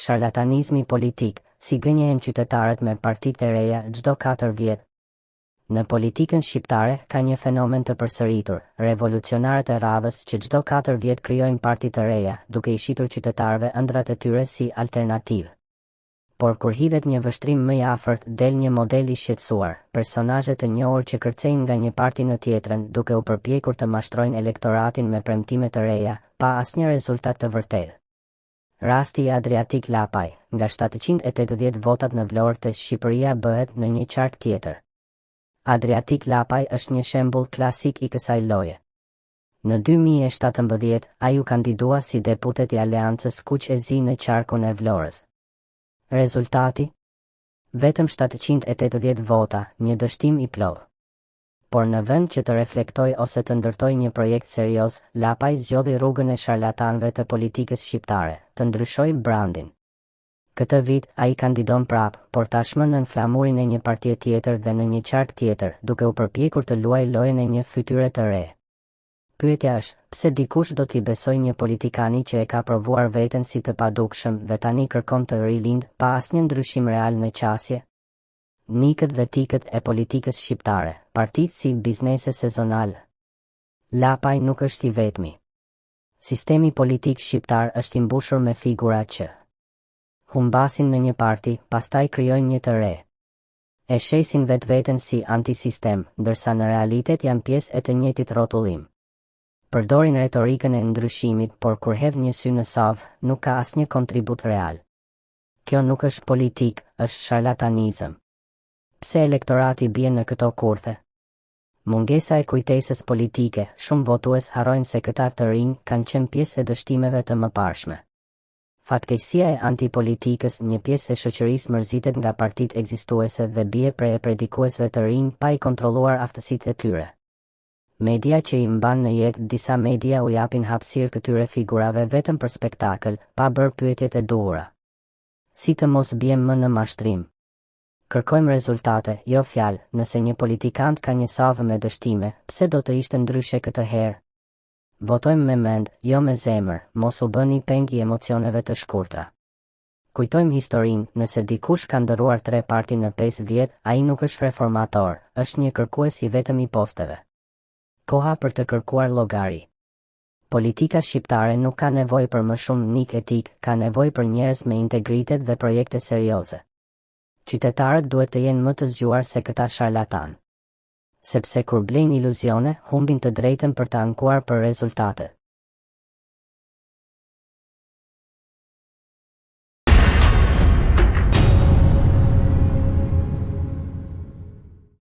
Sharlatanizmi politik, si gënjehen qytetarët me partitë e reja çdo 4 vjet. Në politikën shqiptare ka një fenomen të përsëritur, revolucionarët e radhës që çdo 4 vjet krijojnë parti të reja, duke i shitur qytetarëve ëndrrat e tyre si alternativë. Por kur hidhet një vështrim më i afërt, del një model i shqetësuar, personazhe të njohur që kërcejnë nga një parti në tjetrën, duke u përpjekur të mashtrojnë elektoratin me premtime të reja, pa asnjë rezultat të vërtetë. Rasti i Adriatik Lapaj, nga 780 votat në Vlorë te Shqipëria bëhet në një qark tjetër. Adriatik Lapaj është një shembull klasik i kësaj loje. Në 2017, ai u kandidua si deputet i Aleancës Kuq e Zi në qarkun e Vlorës. Rezultati? Vetëm 780 vota, një dështim i plotë. Por në vend që të reflektojë ose të ndërtojë një projekt serioz, Lapaj zgjodhi rrugën e sharlatanëve të politikës shqiptare, të ndryshojë brandin. Këtë vit, ai kandidon prapë, por tashmë nën flamurin e një partie tjetër dhe në një qark tjetër, duke u përpjekur të luajë lojën e një fytyre të re. Pyetja është, pse dikush do t'i besojë një politikani që e ka provuar veten si të padukshëm dhe tani kërkon të rilindë pa asnjë ndryshim real në qasje? Nikët dhe tikët e politikës shqiptare, partitë si biznese sezonale. Lapaj nuk është i vetmi. Sistemi politik shqiptar është i mbushur me figura që humbasin në një parti, pastaj krijojnë një të re. E shesin vetveten si antisistem, ndërsa në realitet janë pjesë e të njëjtit rrotullim. Përdorin retorikën e ndryshimit, por kur hedh një sy në CV, nuk ka asnjë kontribut real. Kjo nuk është politikë, është sharlatanizëm. Pse elektorati bie në këto kurthe? Mungesa e kujtesës politike, shumë votues harrojnë se këta të rinj kanë qenë pjesë e dështimeve të mëparshme. Fatkeqësia e antipolitikës, një pjesë e shoqërisë mërzitet nga partitë ekzistuese dhe bie pre e predikuesve të rinj pa i kontrolluar aftësitë e tyre. Media që i mban në jetë, disa media u japin hapësirë këtyre figurave vetëm për spektakël, pa bërë pyetjet e duhura. Si të mos biem më në mashtrim? Kërkojmë rezultate, jo fjalë, nëse një politikant ka një CV me dështime, pse do të ishte ndryshe këtë herë? Votojmë me mend, jo me zemër, mos u bëni peng i emocioneve të shkurtra. Kujtojmë historinë, nëse dikush ka ndërruar tre parti në 5 vjet, ai nuk është reformator, është një kërkues i vetëm i posteve. Koha për të kërkuar llogari. Politika shqiptare nuk ka nevojë për më shumë nik e tik, ka nevojë për njerëz me integritet dhe projekte serioze. Qytetarët duhet të jenë më të zgjuar se këta sharlatanë. Sepse kur blejnë iluzione, humbin të drejtën për të ankuar për rezultatet.